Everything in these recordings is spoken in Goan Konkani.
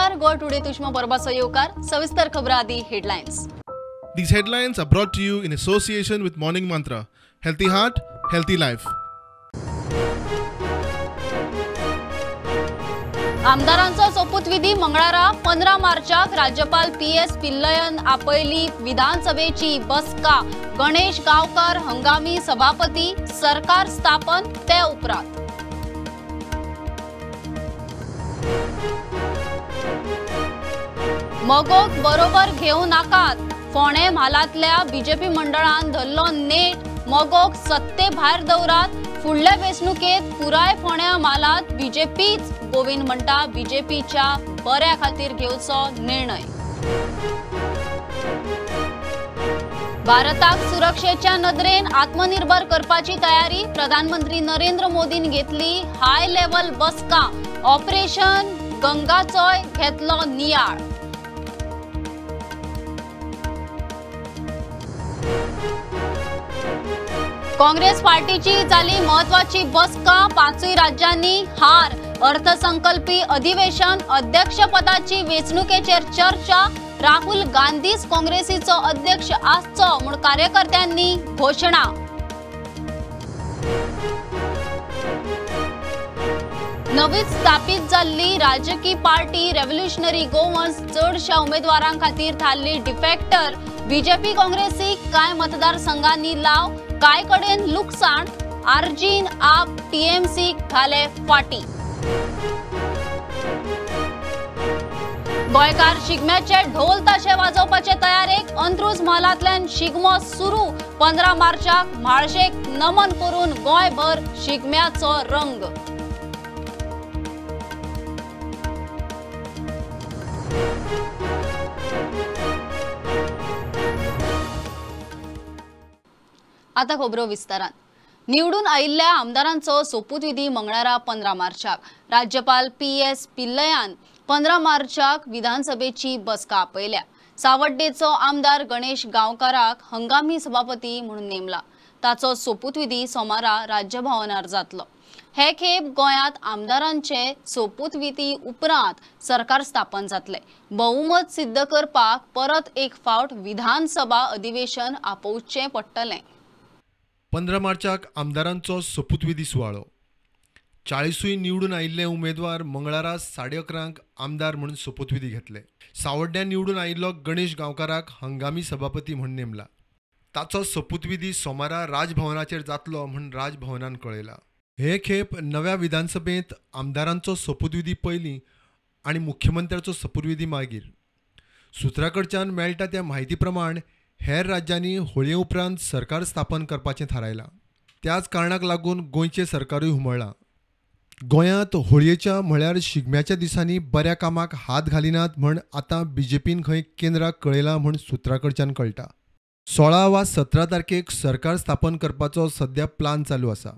नमस्कार, गोवा टुडे तुश्मा बरोबर येवकार. सविस्तर खबरा आदी headlines. These headlines are brought to you in association with Morning Mantra. Healthy heart, healthy life. आमदारांचो सोपूतविधी मंगळारा 15 मार्चाक राज्यपाल पी.एस. पिल्लयन आपयली विधानसभेची बसका. गणेश गावकर हंगामी सभापती, सरकार स्थापन ते उपरांत. मगोक बरोबर घेवं नाकात, फोंडें म्हालांतल्या बीजेपी मंडळान धरलो नेट. मगोक सत्ते भायर दवरात, फुडले वेंचणुकेंत पुराय फोंड्या म्हालांत बीजेपीच. गोविंद म्हणटा बीजेपीच्या बऱ्या खातीर घेवचो निर्णय. भारताक सुरक्षेच्या नदरेन आत्मनिर्भर करपाची तयारी प्रधानमंत्री नरेंद्र मोदीन घेतली. हाय लेव्हल बसका, ऑपरेशन गंगाचोय घेतलो नियाळ. काँग्रेस पार्टीची जाली महत्वाची बसका, पांचूय राज्यांनी हार. अर्थसंकल्पी अधिवेशन, अध्यक्षपदाची वेंचणुकेचेर चर्चा. राहुल गांधीच काँग्रेसीचो अध्यक्ष आसचो म्हूण कार्यकर्त्यांनी घोशणा. नवीच स्थापीत जाल्ली राजकीय पार्टी रेव्होल्युशनरी गोवन्स चडशा उमेदवारां खातीर थारली डिफेक्टर. बीजेपी काँग्रेसीक कांय मतदारसंघांनी लाव, कांय कडेन लुकसाण. आरजीन आप टीएमसी घाले फाटी. गोंयकार शिगम्याचे ढोल ताशे वाजोवपाचे तयारेक. अंत्रुज म्हालांतल्यान शिगमो सुरू. 15 मार्चाक म्हाळशेक नमन करून गोंयभर शिगम्याचो रंग. आता खबरो विस्तारान. निवडून आयिल्ल्या आमदारांचो सोपूतविधी मंगळारा 15 मार्चाक. राज्यपाल पी.एस. पिल्लयान 15 मार्चाक विधानसभेची बसका आपयल्या. सावड्डेचो आमदार गणेश गांवकाराक हंगामी सभापती म्हणून नेमला. ताचो सोपूतविधी सोमारा राज्यभवनार जातलो. हे खेप गोंयांत आमदारांचे सोपूतविधी उपरांत सरकार स्थापन जातले. बहुमत सिद्ध करपाक परत एक फावट विधानसभा अधिवेशन आपोवचें पडटलें. 15 मार्चाक आमदारांचो सोपूतविधी सुवाळो. 40 निवडून आयिल्ले उमेदवार मंगळारा 11:30 आमदार म्हूण सोपूतविधी घेतले. सावड्ड्यां निवडून आयिल्लो गणेश गांवकाराक हंगामी सभापती म्हूण नेमला. ताचो सोपूतविधी सोमारा राजभवनाचेर जातलो म्हूण राजभवनान कळयला. हे खेप नव्या विधानसभेंत आमदारांचो सोपूतविधी पयलीं आनी मुख्यमंत्र्याचो सोपूतविधी मागीर. सुत्रां कडच्यान मेळटा त्या म्हायती प्रमाण हेर राज्यांनी होळये उपरांत सरकार स्थापन करपाचें थारायलां. त्याच कारणाक लागून गोंयचें सरकारूय हुमळ्ळां. गोंयांत होळयेच्या म्हळ्यार शिगम्याच्या दिसांनी बऱ्या कामाक हात घालिनात म्हण आतां बीजेपीन खंय केंद्राक कळयलां म्हूण सुत्रां कडच्यान कळटा. 16 वा 17 तारखेक सरकार स्थापन करपाचो सद्या प्लान चालू आसा.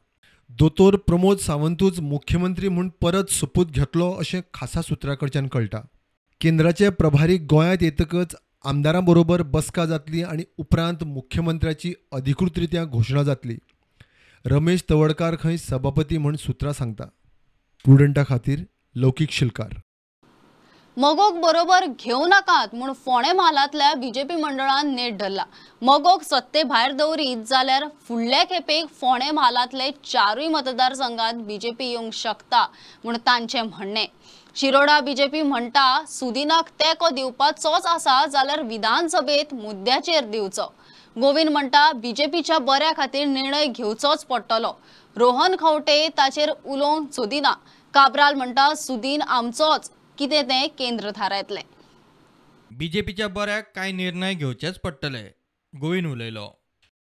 दोतोर प्रमोद सावंतूच मुख्यमंत्री म्हूण परत सोपूत घेतलो अशें खासा सुत्रां कडच्यान कळटा. केंद्राचे प्रभारी गोंयांत येतकच आमदारां बरोबर बसका जातली आनी उपरांत मुख्यमंत्र्याची अधिकृतरित्या घोशणा जातली. रमेश तवडकार खंय सभापती म्हूण सुत्रां सांगता. प्रुडंटा खातीर लौकीक शिलकार. मगोक बरोबर घेवं नाकात म्हूण फोंडें म्हालांतल्या बीजेपी मंडळान नेट धरला. मगोक सत्ते भायर दवरीत जाल्यार फुडल्या खेपेक फोंडें म्हालांतले 4 मतदारसंघात बीजेपी येवंक शकता म्हूण तांचें म्हणणें. शिरोडा बीजेपी म्हणटा सुदिनाक तेंको दिवपाचोच आसा जाल्यार विधानसभेत मुद्द्याचेर दिवचो. गोविंद म्हणटा बीजेपीच्या बऱ्या खातीर निर्णय घेवचोच पडटलो. रोहन खंवटे ताचेर उलोवंक सोदिना. काब्राल म्हणटा सुदीन आमचोच, कितें तें केंद्र थारायतलें. बीजेपीच्या बऱ्याक कांय निर्णय घेवचेच पडटले, गोविंद उलयलो.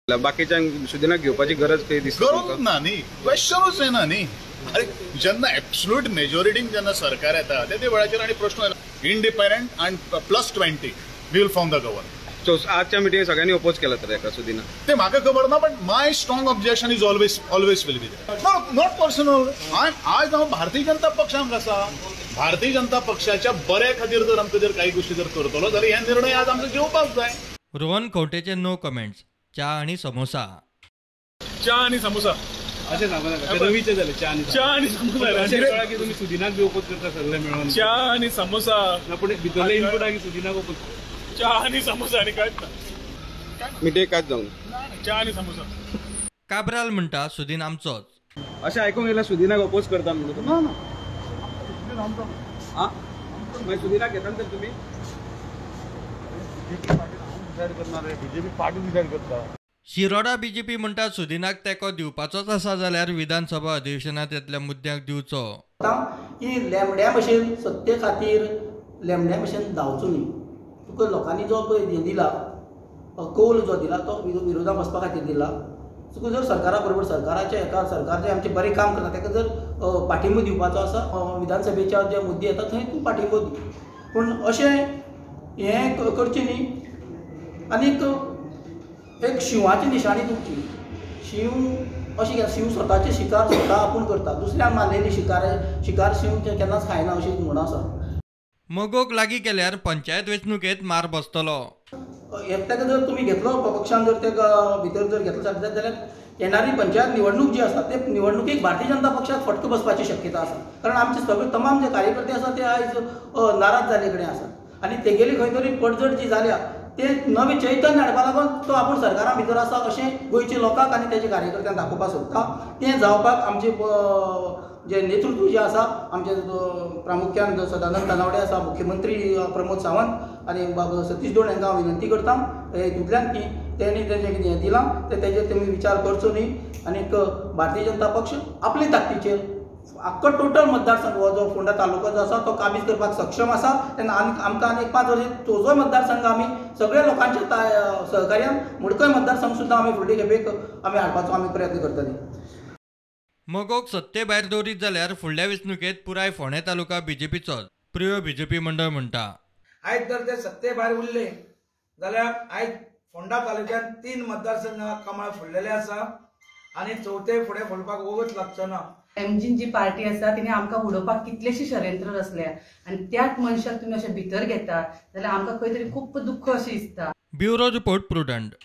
बाकीच्यांक सुदिनाक घेवपाची गरज काही दिसता? गरज ना न्ही, क्वेश्चनूच येना न्ही. अरे जेन्ना एब्सोल्यूट मेजॉरिटीन जेन्ना सरकार येता ते वेळाचेर आनी प्रश्न येना. इंडिपेंडंट आनी plus 20 we will form the government. So आजच्या मिटिंगेक सगळ्यांनी ओपोज केला तर एका सुदिना? ते म्हाका खबर ना, but my strong objection is always always will be there. Not personal. आज हांव भारतीय जनता पक्षांक आसा. भारतीय जनता पक्षाच्या बऱ्या खातीर जर आमकां जर काही गोष्टी जर करतलो जाल्यार हे निर्णय आज आमकां घेवपाक जाय. रोहन खंवटेचे नो कमेंट्स. च्या आनी समोसा. च्या आनी समोसा. अशें सांगू नाका. रवीचे जाले च्या आनी समोसा. की तुमी सुदिनाक बी ओपोज करता सगळे मेळून. च्या आनी समोसा ना, पूण भितरले इनपूट की सुदिनाक ओपोज. च्या आनी समोसा आनी कांयच ना. मिठे कांयच जावंक. च्या आनी समोसा. काब्राल म्हणटा सुदीन आमचोच. अशें आयकूंक येयलां सुदिनाक ओपोज करता म्हणून. ना ना आं मागीर सुदिनाक घेता तर तुमी बीजेपी पार्टी डिसायड करता. शिरोडा बीजेपी म्हणटा सुदिनाक तेंको दिवपाचोच आसा जाल्यार विधानसभा अधिवेशनांत येतल्या मुद्द्यांक दिवचो. की लेमड्या भशेन सत्ते खातीर लेमड्या भशेन धांवचो न्ही. तुका लोकांनी जो पळय हें दिला, कौल जो दिला तो विरोधात वचपा खातीर दिला. तुका जर सरकारा बरोबर सरकाराच्या एका सरकार जें आमचें बरें काम करता ताका जर पाठिंबो दिवपाचो आसा, विधानसभेच्या जे मुद्दे येता थंय तूं पाठिंबो दी. पूण अशें हें करचें न्ही. आनीक एक शिंवाची निशाणी तुमची. शींव अशी शींव स्वताची शिकार स्वता आपूण करता, दुसऱ्यान मारलेली शिकार शींव केन्नाच खायना अशी म्हण आसा. मगोक लागीं केल्यार पंचायत वेंचणुकेंत मार बसतलो. एकट्याक जर तुमी घेतलो पक्षान जर ते भितर जर घेतलो जाल्यार येणारी पंचायत निवडणूक जी आसा ते निवडणुकेक भारतीय जनता पक्षाक फटको बसपाची शक्यता आसा. कारण आमचे सगळे तमाम जे कार्यकर्ते आसा ते आयज नाराज जाल्ले कडेन आसा आनी तेगेली खंय तरी पडझड जी जाल्या ते नवें चैतन्य हाडपा लागून तो आपूण सरकारा भितर आसा अशें गोंयच्या लोकांक आनी तेजे कार्यकर्त्यांक दाखोवपाक सोदता. तें जावपाक आमचें जे नेतृत्व जें आसा आमचे प्रामुख्यान सदानंद तानावडे आसा, मुख्यमंत्री प्रमोद सावंत आनी बाब सतीश दोण हांकां हांव विनंती करता हितूंतल्यान की तेणी तेजें कितें हें दिलां तें तेजेर तुमी विचार करचो न्ही. आनीक भारतीय जनता पक्ष आपले ताकदीचेर आख्खो टोटल मतदारसंघ हो जो फोंडा तालुको जो आसा तो काबीज करपाक सक्षम आसा. तेन्ना आनी आमकां आनी एक 5 वर्सां तोजोय मतदारसंघ आमी सगळ्या लोकांच्या सहकार्यान मडकय मतदारसंघ सुद्दां आमी फुडले खेपेक आमी हाडपाचो आमी प्रयत्न करतले. मगोक सत्ते भायर दवरीत जाल्यार फुडल्या वेंचणुकेंत पुराय फोंडें तालुका बीजेपीचोच, प्रियो बीजेपी मंडळ म्हणटा. आयज जर ते सत्ते भायर उरले जाल्यार आयज फोंडा तालुक्यांत 3 मतदारसंघ कमळ फुडलेले आसा आनी चवथे फुडें फुलपाक वगत लागचो ना. एमजीन जी पार्टी आसा तिणे आमकां उडोवपाक कितलेशी षडयंत्र रचल्या आनी त्याच मनशाक तुमी अशें भितर घेता जाल्यार आमकां खंय तरी खूब दुख्ख अशें दिसता. Bureau report, Prudent.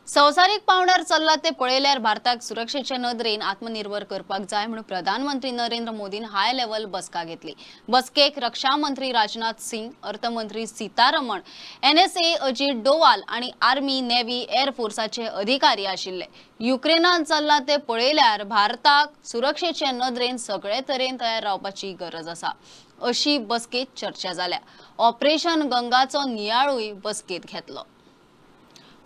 संवसारीक पावंड्यार चल्ला ते पळयल्यार भारताक सुरक्षेचे नदरेन आत्मनिर्भर करपाक जाय म्हणून प्रधानमंत्री नरेंद्र मोदीन हाय लेवल बसका घेतली. बसकेक रक्षा मंत्री राजनाथ सिंग, अर्थमंत्री सीतारमण, एनएसए अजीत डोवाल आणि आर्मी, नेव्ही, एअरफोर्साचे अधिकारी आशिल्ले. युक्रेनान चल्ला ते पळयल्यार भारताक सुरक्षेचे नदरेन सगळे तरेन तयार रावपाची गरज आसा अशी बसकेत चर्चा जाल्या. ऑपरेशन गंगाचो नियाळूय बसकेत घेतलो.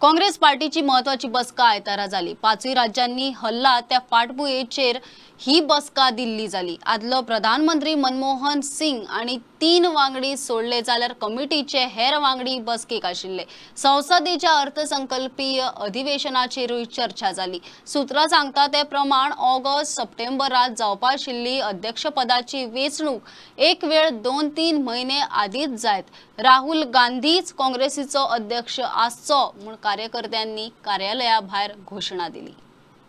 काँग्रेस पार्टीची महत्वाची बसका आयतारा जाली. 5 राज्यांनी हल्ला त्या फाटभुंयेचेर ही बसका दिल्ली जाली. आदलो प्रधानमंत्री मनमोहन सिंग आनी 3 वांगडी सोडले जाल्यार कमिटीचे हेर वांगडी बसकेक आशिल्ले. संसदेच्या अर्थसंकल्पीय अधिवेशनाचेरूय चर्चा जाली. सूत्रां सांगता ते प्रमाण ऑगस्ट सप्टेंबरात जावपा आशिल्ली अध्यक्षपदाची वेंचणूक एक वेळ 2-3 म्हयने आदींच जायत. राहुल गांधीच काँग्रेसीचो अध्यक्ष आसचो म्हूण कार्यकर्त्यांनी कार्यालया भायर घोशणा दिली.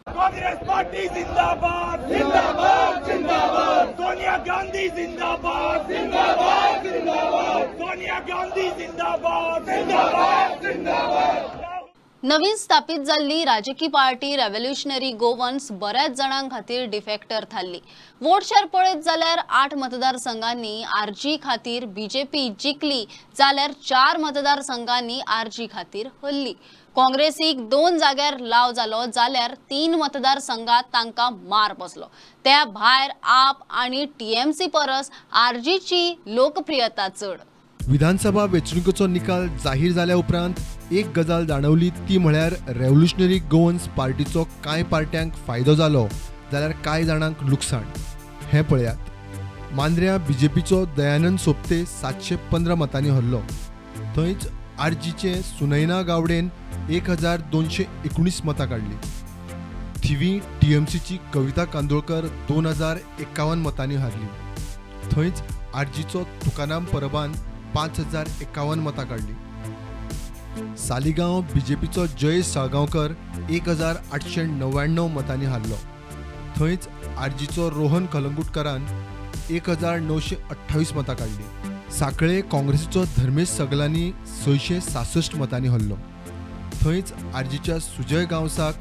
कांग्रेस पार्टी जिंदाबाद जिंदाबाद जिंदाबाद, सोनिया गांधी जिंदाबाद जिंदाबाद जिंदाबाद, सोनिया गांधी जिंदाबाद जिंदाबाद जिंदाबाद. नवीन स्थापित जाल्ली राजकीय पार्टी रेव्होल्युशनरी गोवन्स बऱ्याच जाणां खातीर डिफेक्टर थारली. वोट शेअर पळयत जाल्यार 8 मतदारसंघांनी आरजी खातीर बीजेपी जिखली जाल्यार 4 मतदारसंघांनी आरजी खातीर हरली. काँग्रेसीक 2 जाग्यार लाव जालो जाल्यार 3 मतदारसंघात तांकां मार बसलो. त्या भायर आप आनी टीएमसी परस आरजीची लोकप्रियता चड. विधानसभा वेंचणुकेचो निकाल जाहीर जाल्या उपरांत एक गजाल जाणवली ती म्हळ्यार रेव्होल्युशनरी गोवन्स पार्टीचो कांय पार्ट्यांक फायदो जालो जाल्यार कांय जाणांक लुकसाण. हें पळयात. मांद्र्या बीजेपीचो दयानंद सोपते 715 मतांनी हरलो. थंयच आरजीचे सुनैना गावडेन 1219 मतां काडली. थिवी टीएमसीची कविता कांदोळकर 2051 मतांनी हारली. थंयच आरजीचो तुकाराम परबान 5051 मतां काडली. सालिगांव बीजेपीचो जयेश साळगांवकर 1899 मतांनी हारलो. थंयच आरजीचो रोहन कलंगुटकरान 1928 मतां काडली. साखळे काँग्रेसीचो धर्मेश सगलांनी 666 मतांनी हरलो. थंयच आरजीच्या सुजय गांवसाक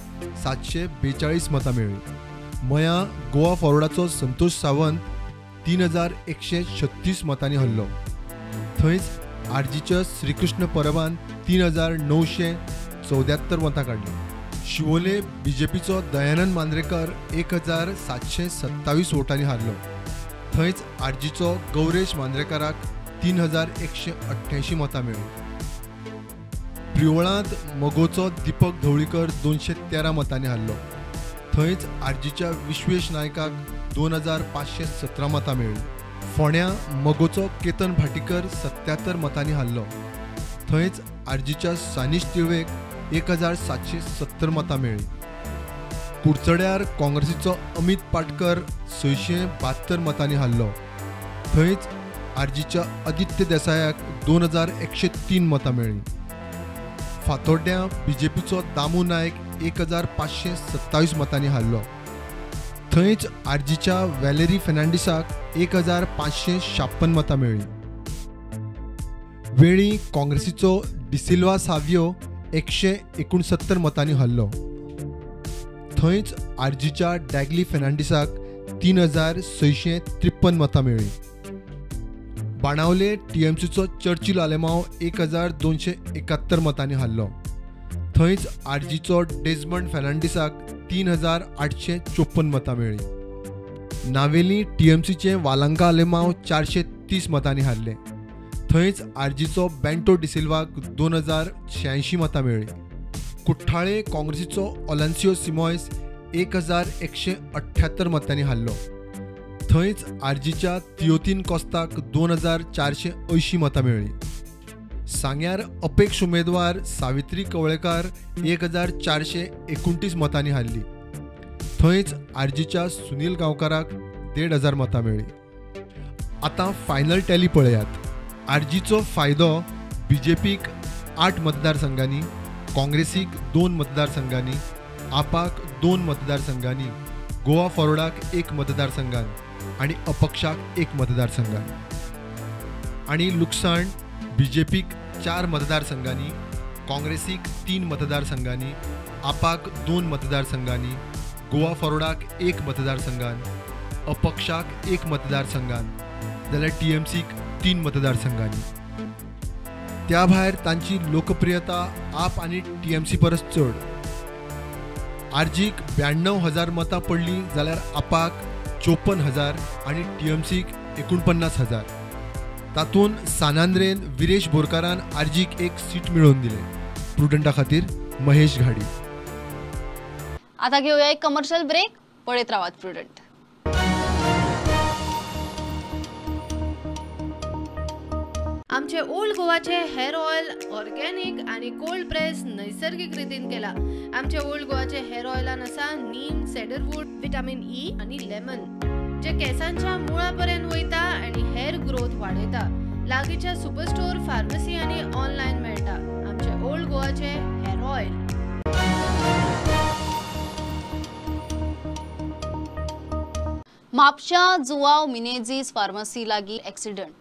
742 मतां मेळ्ळीं. मया गोवा फॉरवर्डाचो संतोष सावंत 3136 मतांनी हरलो. थंयच आरजीच्या श्रीकृष्ण परबान 3974 मतां काडली. शिवोले बीजेपीचो दयानंद मांद्रेकर 1727 वोटांनी हारलो. थंयच आरजीचो गौरेश मांद्रेकराक 3188 मतां मेळ्ळीं. प्रियोळांत मगोचो दीपक धवळीकर 213 मतांनी हारलो. थंयच आरजीच्या विश्वेश नायकाक 2517 मतां मेळ्ळीं. फोंड्यां मगोचो केतन भाटीकर 77 मतांनी हारलो. थंयच आरजीच्या सानिश तिळवेक 1770 मतां मेळ्ळीं. कुडचड्यार काँग्रेसीचो अमित पाटकर 672 मतांनी हारलो. थंयच आरजीच्या आदित्य देसायाक 2103 मतां मेळ्ळीं. फातोड्ड्यां बीजेपीचो दामू नायक 1527 मतांनी हारलो. थंयच आरजीच्या वॅलेरी फेर्नांडीसाक 1556 मतां मेळ्ळीं. वेळी काँग्रेसीचो डिसिल्वा सावियो 169 मतांनी हारलो. थंयच आरजीच्या डॅगली फेर्नांडीसाक 3653 मतां मेळ्ळीं. बाणावले टीएमसीचो चर्चिल आलेमाव 1271 मतांनी हारलो. थंयच आरजीचो डेजमंड फेर्नांडीसाक 3854 मतां मेळ्ळीं. नावेली टीएमसीचे वालांका आलेमाव 430 मतांनी हारले. थंयच आरजीचो बँटो डिसिल्वाक 2086 मतां मेळ्ळीं. कुठ्ठाळे काँग्रेसीचो ओलान्सियो सिमॉयस 1178 मतांनी हारलो. थंयच आरजीच्या तियोतीन कोस्ताक 2480 मतां मेळ्ळीं. सांग्यार अपेक्ष उमेदवार सावित्री कवळेकार 1429 मतांनी हारली. थंयच आरजीच्या सुनील गांवकाराक 1500 मतां मेळ्ळीं. आतां फायनल टॅली पळयात. आरजीचो फायदो बीजेपीक 8 मतदारसंघांनी, काँग्रेसीक 2 मतदारसंघांनी, आपाक 2 मतदारसंघांनी, गोवा फॉरवर्डाक 1 मतदारसंघान आनी अपक्षाक 1 मतदारसंघान. आनी लुकसाण बीजेपीक 4 मतदारसंघांनी, काँग्रेसीक 3 मतदारसंघांनी, आपाक 2 मतदारसंघांनी, गोवा फॉरवर्डाक 1 मतदारसंघान, अपक्षाक 1 मतदारसंघान, जाल्यार टीएमसीक 3 मतदारसंघांनी. त्या भायर तांची लोकप्रियता आप आनी टीएमसी परस चड. आरजीक 92,000 मतां पडलीं जाल्यार आपाक 54,000 आनी टीएमसीक 49,000. तातूंत सानांद्रेन विरेश बोरकारान आरजीक 1 सीट मेळोवन दिलें. प्रुडंटा खातीर महेश घाडी. आता घेऊया एक कमर्शियल ब्रेक. पळयत रावात प्रुडंट. आमचे ओल्ड गोवाचे हेअर ऑयल ऑर्गॅनिक आणि कोल्ड प्रेस नैसर्गिक रितीन केला. आमचे ओल्ड गोवाचे हेअर ऑयलान आसा नीम, सेडरवूड, विटामिन ई आणि लेमन, जे केसांच्या मुळापर्यंत वयता आणि हेअर ग्रोथ वाडयता. लागींच्या सुपरस्टोर, फार्मसी आणि ऑनलायन मेळटा. आमचे ओल्ड गोवाचे हेअर ऑयल. म्हापशा जुवाव मिनेझीस फार्मसी लागी एक्सिडंट.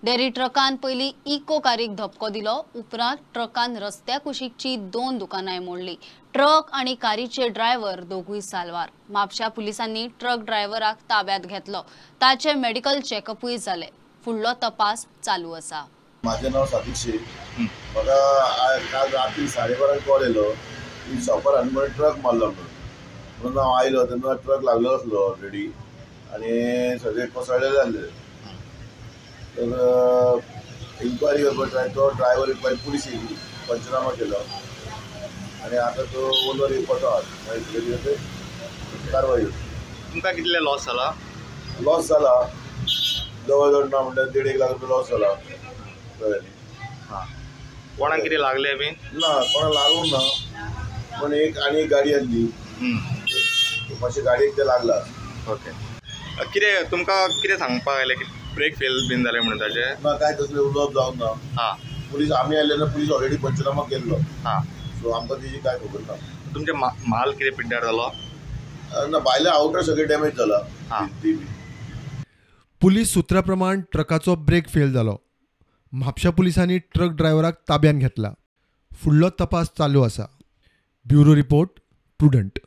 डेरी ट्रकान पयली इको कारीक धपको दिलो. उपरांत ट्रकान रस्त्या कुशीकची 2 दुकानांय मोडली. ट्रक आनी कारीचे ड्रायव्हर दोगूय साल्वार. म्हापशा पुलिसांनी ट्रक ड्रायव्हराक ताब्यात घेतलो. ताचे मेडिकल चेकअपूय जाले. फुडलो तपास चालू आसा. माझे नाव सादिक शेख. म्हाका काल रात्री 12:30 कॉल येयलो की शॉपार हाडून म्हणून ट्रक मारलो म्हणून. हांव आयलो तेन्ना ट्रक लागलो आसलो ऑलरेडी आनी सगळे कोसळ्ळेले आसले. तर इन्क्वायरी करपाक तो ड्रायव्हर इन्क्वायरी पुलीस येयली, पंचनामा केलो आनी आतां तो ओनर येवपाचो आहा. मागीर कितें कारवाय. तुमकां कितले लॉस जाला? लॉस जाला जवळ जवळ ना म्हणल्यार 1.5 एक लाख रुपया लॉस जाला. कळ्ळें न्ही? हां. कोणाक कितें लागलें बी? ना, कोणाक लागूंक ना, पूण एक आनी एक गाडी आसली, मातशें गाडयेक तें लागला. ओके. कितें तुमकां कितें सांगपाक आयलें की ब्रेक फेल बीन जालें म्हणून ताचें? ना, कांय तसलें उलोवप जावंक ना. हां. पुलीस आमी आयले तेन्ना पुलीस ऑलरेडी पंचनामा केल्लो. हां. सो आमकां तेजी कांय खबर ना. तुमचें माल कितें पिड्ड्यार जालो? ना, भायले आवटर सगळें डॅमेज जाला. हां. पुलीस सुत्रा प्रमाण ट्रकाचो ब्रेक फेल जालो. म्हापशा पुलिसांनी ट्रक ड्रायव्हराक ताब्यात घेतला. फुडलो तपास चालू आसा. Bureau report, Prudent.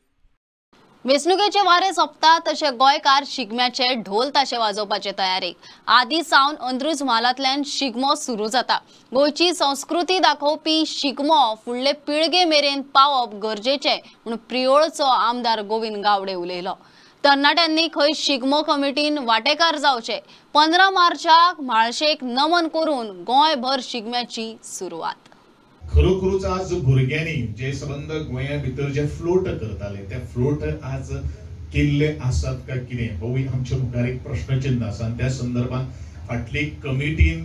वेंचणुकेचे वारे सोंपता तशे गोंयकार शिगम्याचे ढोल ताशे वाजोवपाचे तयारेक. आदी सावन अंद्रुज म्हालांतल्यान शिगमो सुरू जाता. गोंयची संस्कृती दाखोवपी शिगमो फुडले पिळगे मेरेन पावप गरजेचें म्हूण प्रियोळचो आमदार गोविंद गावडे उलयलो. तरणाट्यांनी खंय शिगमो कमिटीन वांटेकार जावचे. 15 मार्चाक म्हाळशेक नमन करून गोंयभर शिगम्याची सुरवात. खरोखरूच आज भुरग्यांनी जे संबंद गोंया भितर जे फ्लोट करताले ते फ्लोट आज केल्ले आसात काय कितें होवूय आमच्या मुखार एक प्रश्नचिन्ह आसा. आनी त्या संदर्भात फाटली कमिटीन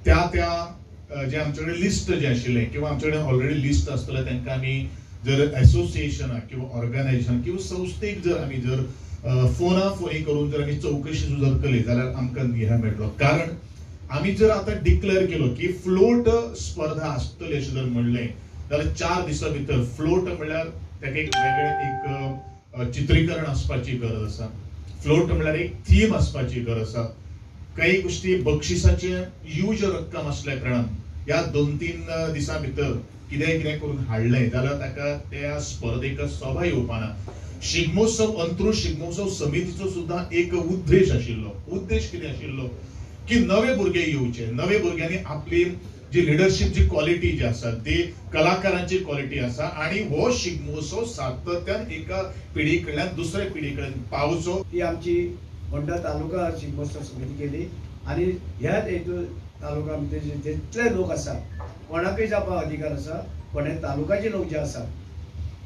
त्या त्या जे आमचे कडेन लिस्ट जें आशिल्लें किंवा आमचे कडेन ऑलरेडी लिस्ट आसतलें तांकां आमी जर एसोसिएशनाक किंवा ऑर्गनायझेशन किंवा संस्थेक जर आमी जर फोना फोनी करून जर आमी चवकशी जर केली जाल्यार आमकां निहाळ मेळटलो. कारण आमी जर आता डिक्लेअर केलो की फ्लोट स्पर्धा आसतली अशें जर म्हणलें जाल्यार 4 दिसां भितर फ्लोट म्हणल्यार ताका एक वेगळें एक चित्रीकरण आसपाची गरज आसा. फ्लोट म्हणल्यार एक थीम आसपाची गरज आसा. काही गोष्टी बक्षिसाचे ह्यूज रक्कम आसल्या कारणान ह्या 2-3 दिसां भितर कितें कितें करून हाडलें जाल्यार ताका त्या स्पर्धेक सोबा येवपाना. शिगमोत्सव अंत्रुज शिगमोत्सव समितीचो सुद्दां एक उद्देश आशिल्लो. उद्देश कितें आशिल्लो की नवे भुरगे येवचे, नवे भुरग्यांनी आपली जी लिडरशीप जी क्वॉलिटी जी आसा ती कलाकारांची क्वॉलिटी आसा आनी हो शिगमोत्सव सातत्यान एका पिढी कडल्यान दुसऱ्या पिढी कडेन पावचो. ती आमची होंडा तालुका शिगमोत्सव समिती केली आनी ह्या हेतून तालुका भितर जितले लोक आसात कोणाकय जावपाक अधिकार आसा. फोंडें तालुकाचे लोक जे आसात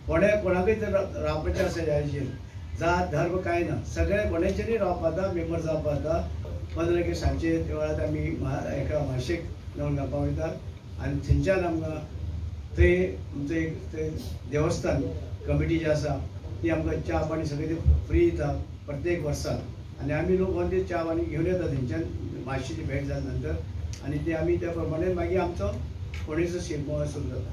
फोंडें कोणाकय जर रावपाचें आसा ह्या जात धर्म कांय ना, सगळे कोणाचेरूय रावपा जाता, मेंबर जावपा जाता. 15 की सांजचे वेळार आमी एका म्हाळशेक नमन घालपाक वयतात आनी थंयच्यान आमकां थंय आमचें एक थंय देवस्थान कमिटी जी आसा ती आमकां च्या पाणी सगळें ते फ्री दिता प्रत्येक वर्साक आनी आमी लोक ते च्या पाणी घेवन येता थंयच्यान म्हाळशेची भेट जाल्या नंतर आनी ते आमी त्या प्रमाणे मागीर आमचो फोंडेचो शिगमो सुरू जाता.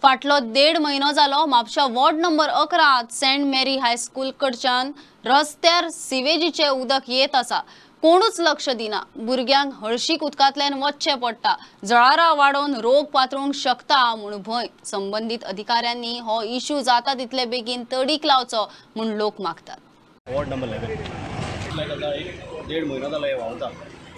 फाटलो 1.5 म्हयनो जालो म्हापशा ward number 11 saint Mary high school कडच्यान रस्त्यार सिवेजीचें उदक येत आसा. कोणूच लक्ष दिना. भुरग्यांक हळशीक उदकांतल्यान वचचें पडटा. जळारां वाडोवन रोग पातळूंक शकता म्हूण भंय. संबंदीत अधिकाऱ्यांनी हो इश्यू जाता तितले बेगीन तडीक लावचो म्हूण लोक मागतात. वॉर्ड नंबर 11 एक 1.5 म्हयनो जाला हें व्हांवता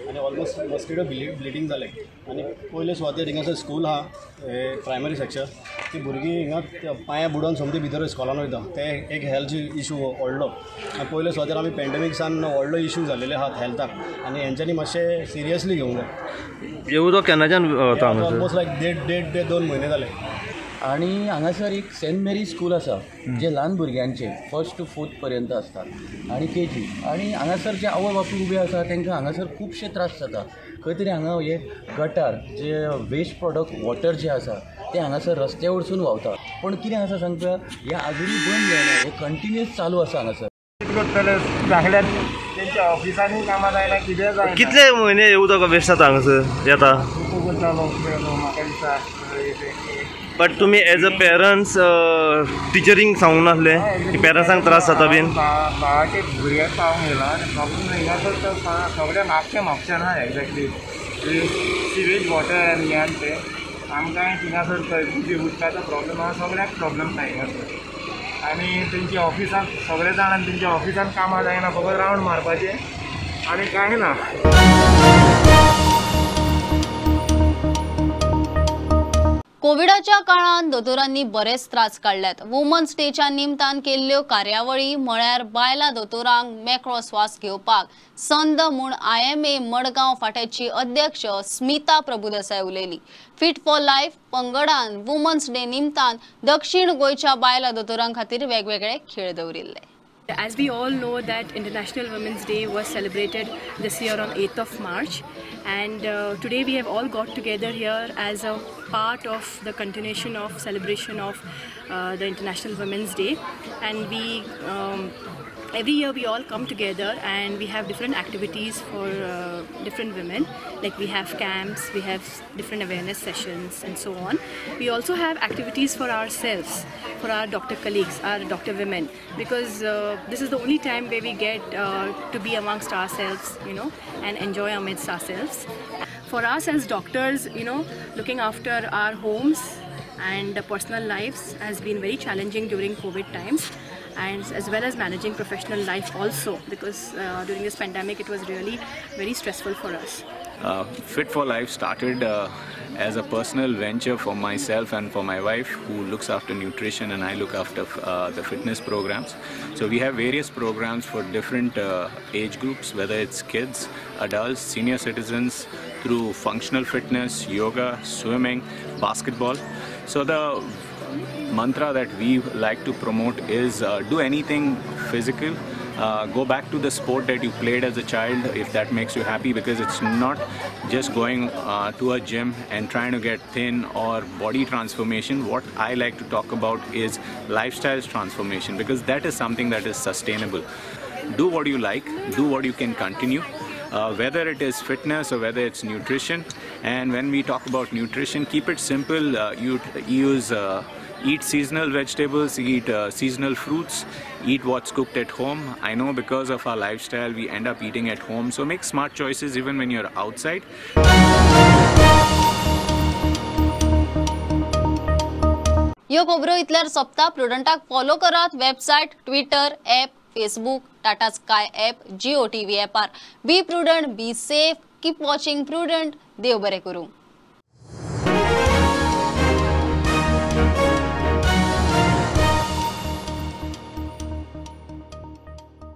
आनी ऑलमोस्ट मस्किटो ब्लिडींग जालें आनी पयले सुवातेर हिंगासर स्कूल आहा हे प्रायमरी सेक्शन ती भुरगीं हिंगा पांयां बुडोवन सोमती भितर स्कॉलान वयता ते एक हेल्थ इशू व्हडलो. आनी पयले सुवातेर आमी पेंडेमीक सान व्हडलो इशू जाल्लेले आहात हेल्थाक आनी हेंच्यांनी मातशें सिरियसली घेवंक जाय. हे उदक केन्नाच्यान वता? ऑलमोस्ट लायक 1.5 ते 2 म्हयने जाले. आनी हांगासर एक सेंट मेरी स्कूल आसा जे ल्हान भुरग्यांचे 1st to 4th पर्यंत आसता आनी केजी आनी हांगासर जे आवय बापूय उबे आसा तांकां हांगासर खुबशे त्रास जाता. खंय तरी हांगा हे गटार जे वेस्ट प्रोडक्ट वॉटर जे आसा ते हांगासर रस्त्या वरसून व्हांवता. पूण कितें आसा सांगता हें आजुनूय बंद जायना, हें कंटिन्युअस चालू आसा हांगासर. तेंच्या ऑफिसांनी कामां जायना कितें जायना. कितले म्हयने उदक वेस्ट जाता हांगासर येता? म्हाका दिसता बट तुमी एज अ पेरंट्स टिचरींक सांगूंक नासलें की पेरंट्सांक त्रास जाता बीन? भावाचे भुरग्याक पावूंक येयला आनी प्रॉब्लम हिंगासर सगळ्या म्हापशें म्हापशें ना एक्झॅक्टली सिवेज वॉटर आनी हें आनी तें आमकां थिंगासर उदकाचो प्रॉब्लम आसा, सगळ्याक प्रॉब्लम आसा हिंगासर. आनी तेंच्या ऑफिसान सगळे जाण तेंच्या ऑफिसान कामां जायना, फकत रावंड मारपाचें आनी कांय ना. कोविडाच्या काळांत दोतोरांनी बरेच त्रास काडल्यात. वुमन्स डेच्या निमतान केल्ल्यो कार्यावळी म्हळ्यार बायलां दोतोरांक मेकळो स्वास घेवपाक संद म्हूण IMA Madgaon फांट्याची अध्यक्ष स्मिता प्रभुदेसाय उलयली. फिट फॉर लायफ पंगडान वुमन्स डे निमतान दक्षिण गोंयच्या बायलां दोतोरां खातीर वेगवेगळे खेळ दवरिल्ले. As we all know that International Women's Day was celebrated this year on 8th of March, and today we have all got together here as a part of the continuation of celebration of the International Women's Day. And we every year we all come together and we have different activities for different women, like we have camps, we have different awareness sessions and so on. We also have activities for ourselves, for our doctor colleagues, our doctor women, because this is the only time where we get to be amongst ourselves, you know, and enjoy amidst ourselves. For us as doctors, you know, looking after our homes and personal lives has been very challenging during COVID times, and as well as managing professional life also, because during this pandemic it was really very stressful for us. Fit for Life started as a personal venture for myself and for my wife, who looks after nutrition and I look after the fitness programs. So we have various programs for different age groups, whether it's kids, adults, senior citizens, through functional fitness, yoga, swimming, basketball. So the mantra that we like to promote is do anything physical. Go back to the sport that you played as a child if that makes you happy, because it's not just going to a gym and trying to get thin or body transformation. What I like to talk about is lifestyle transformation, because that is something that is sustainable. Do what you like, do what you can continue, whether it is fitness or whether it's nutrition. And when we talk about nutrition, keep it simple. You use eat seasonal vegetables, eat seasonal fruits, eat what's cooked at home. I know because of our lifestyle we end up eating at home, so make smart choices even when you're outside. ह्यो खबरो इतल्यार सोंपता. प्रुडंटाक फॉलो करात website, Twitter, app, Facebook, Tata Sky app, Jio TV ऍपार. Be prudent, be safe, keep watching Prudent. देव बरें करूं.